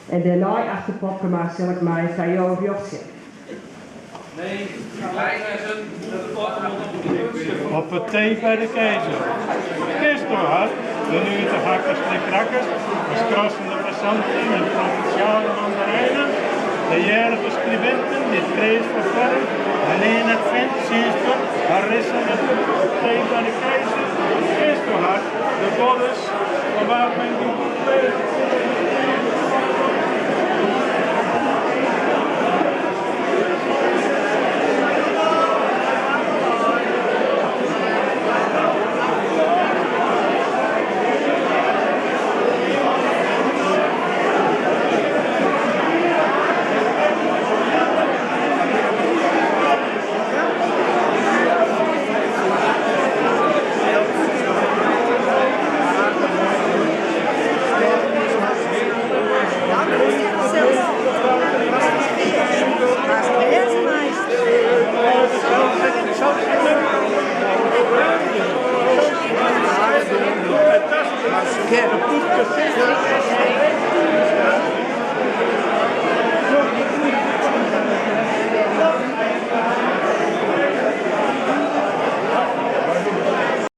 En dêrnei, achte Popkema, sil ik my ta jo rjochtsje. Op 'e tee by de keizer. Kensto har, de nuete hakkers en krakkers, de skrassende passanten en provinsjale mandarijnen, de hearrige skribinten dy't kreas foar foarm en earnet fint, tsjinster, har risselet op tee by de keizer? Kensto har, de godders, fan wa't men gjin boek lêze kin of de